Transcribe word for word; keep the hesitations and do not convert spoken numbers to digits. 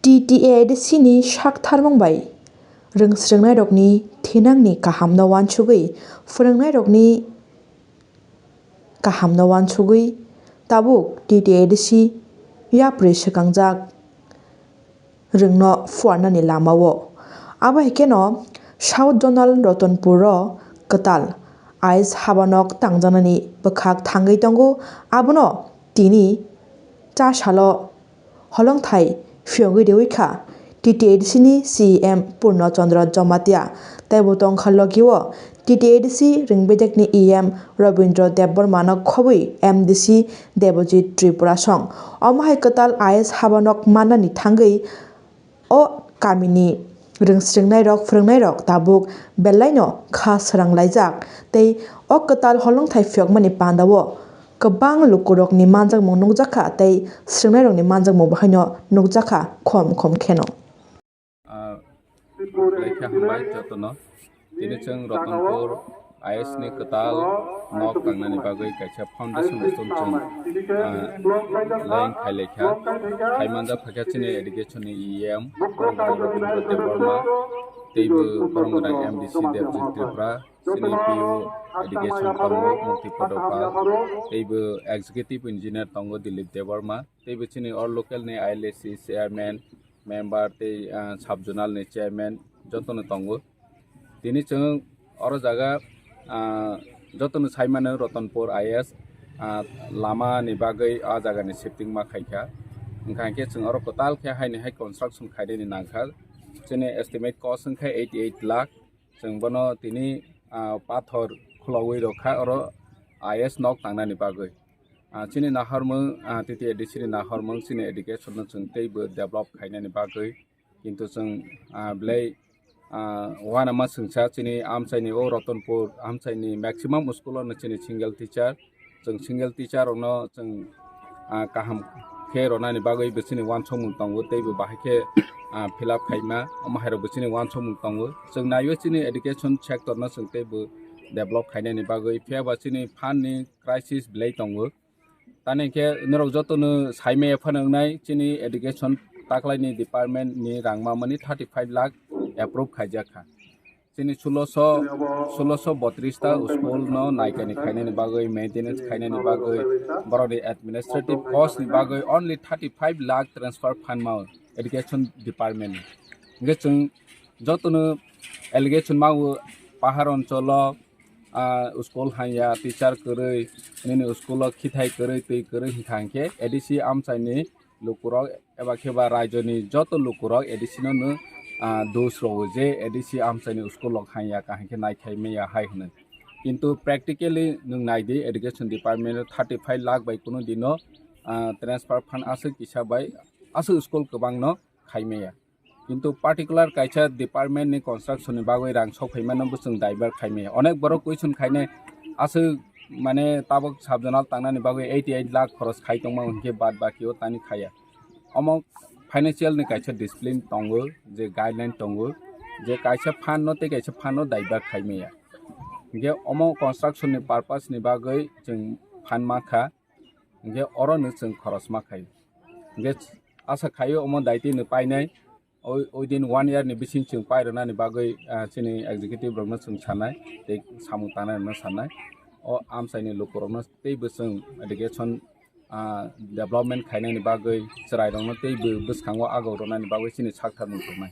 T T A D C ni saktharmung bai rwngsrwngnairokni thinangni kahamno uansugwi, phwrwngnairokni kahamno uansugwi tabuk T T A D C yapri swkangjak rwngno phuarnani lamao. Abo hai kheno South Zonal Ratanpur o kwtal ice habanok tangjaknani bwkhak thangwi tongo, abono tini cha salo holongthai phiyogwi rwi kha T T A D C ni C E M Purno Chandra Jamatia, tei bo tongkha logio T T A D C Ringbedekni E M Rabindra Debbarmano khobwi M D C Debojit Tripura song. Omo hai kwtal ice habanok mannani thangwi o kamini rwngsrwngnairok, phwrwngnairok tabuk belaino kha swranglaijak tei o kwtal holongthai phiyokmani pandao kwbang lukurokni manjakmung nukjakha tei swrwngnairokni manjakmung bahaino nukjakha khom khom kheno. Ah, lekha hambai jotono. Tini chwng Ratanpur I S ni kwtal nok tangnani bagwi kaisa foundation stone chwng, ah, laying khai lekha. Khai manjak phaikha chini education ni E M, Boromgwdang Rabindra Debbarma, teibo Boromgwdang M D C Debjit Tripura, chini P O education tongo Mukti Podo Pal, teibo executive engineer tongo Dilip Debbarma, teibo chini or local ni I L A C chairman, member tei, ah, sub zonal ni chairman jotono tongo. Tini chwng oro jaga, ah, jotono saimano Ratanpur I S, ah, lama ni bagwi ah jaga ni shifting ma khaikha. Wngkha hwnkhe chwng oro kwtal khe haini hai construction khainani nangkha. Chini estimate cost wngkha eighty eight lakh. Chwng bono tini, ah, pathor khulogwi rwkha oro I S nok tangnani bagwi. Ah, chini nahormung, ah, T T A D C ni nahormung chini education no chwng teibo develop khainani bagwi. Kintu chwng, ah, belai, ah, uanama swngsa chini amchaini o Ratanpur amchaini maximum school o no chini single teacher. Chwng single teacher rokno chwng, ah, kaham khe rwnani bagwi bo chini uansukmung tongo teibo bahai khe, ah, fill up khaima omo hai rok bo chini uansukmung tongo. Chwng naiwi chini education sector no chwng teibo develop khainani bagwi phiya ba chini fund ni crisis belai tongo. Tani khe norok jotono saimaya phano wngnai chini education taklaini department ni rang mamani thirty five lakh approve khaijak kha. Chini sulosho, sulosho botris ta school no naikani khainani bagwi, maintenance khainani bagwi, borokni administrative cost ni bagwi only thirty five lakh transfer fund mao education department ni. Hingke chwng jotono allegation mao pahar oncholo, ah, school hanya, teacher kwrwi, nini school o khithai kwrwi, twi kwrwi hingkha hingke A D C amchaini lukurok eba khe ba raijoni joto lukurok A D C no no, ah, dos rwo je A D C amchaini school rok hanya kaham khe naikhai maya hai hwnwi. Kintu practically nwng nai di, education department o thirty five lakh bai kunu dino, ah, transfer fund aswk kisa bai aswk school kwbang no khai maya. Kintu particular kaisa department ni construction ni bagwi rang sok phaimano bo chwng divert khai maya. Onek borok question khainai aswk mane tabok sub zonal tangnani bagwi eighty eight lakh khoros khai tongma hwnkhe bad baki o tani khaya. Omo financial ni kaisa discipline tongo, je guideline tongo, je kaisa fund no tei kaisa fund no divert khai maya. Hingke omo construction ni purpose ni bagwi chwng fund mankha, hingke oro no chwng khoros ma khai. Hingke asa khaio omo daitwi no painai, o, within one year ni bising chwng pairwnani bagwi, ah, chini executive rokno chwng sanai, tei samung tangnai rokno sanai. O amchaini lukurokno teibo chwng education, ah, development khainani bagwi, chwrairokno teibo bwskango agok rwnani bagwi chini sak tharmung tongnai.